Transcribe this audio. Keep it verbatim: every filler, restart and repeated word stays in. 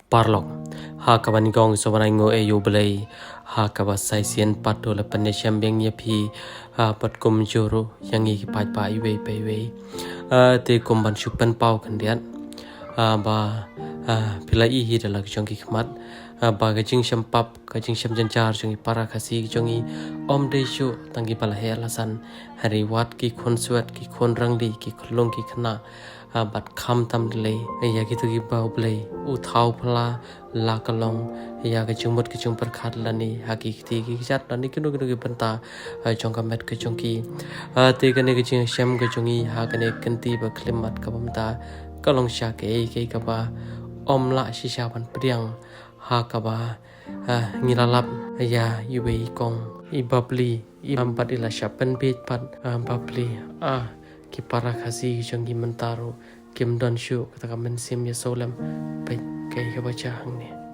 Paralok, ha kaba nyngkong sngewbha ngi ainguh ïa U Blei, ha kaba sa shisien pat u la pynïashem biang ïa phi, ha, bad kumjuh ruh ïa ngi ki paidbah iwei pa iwei. Ah, te kum ban shu pynpaw khyndiat, ah, ba, ah, phi la i hi da la ka jong ki khmat, ah, ba ka jingshem pap, ka jingshem jynjar jong ki para Khasi ka jong ngi, ym dei shuh tang kiba la heh la san, hynrei wat ki khun swet, ki khun rangli, ki khyllung ki khynnah, ah, bad khamtam lei ïa kito kiba U Blei u thaw pla la ka long ïa ka jingmut ka jingpyrkhat lane ha ki kti ki kjat lane kino kino ki bynta, ah, jong ka met ka jong ki. Ah, te kane ka jingshem ka jong ngi ha kane ka kynti ba khyllipmat kaba mynta ka long sha kaei kaei kaba ym lah shisha ban pdiang ha kaba, ah, ngi la lap ïa iwei i kong i bapli, i bam bad i la shah pynbiej pat, ah, bapli, ah, ki para Khasi jong ngi mynta ruh kim don shuh kata ka mynsiem ïa sawlem. Peit kaei kaba jia hangne.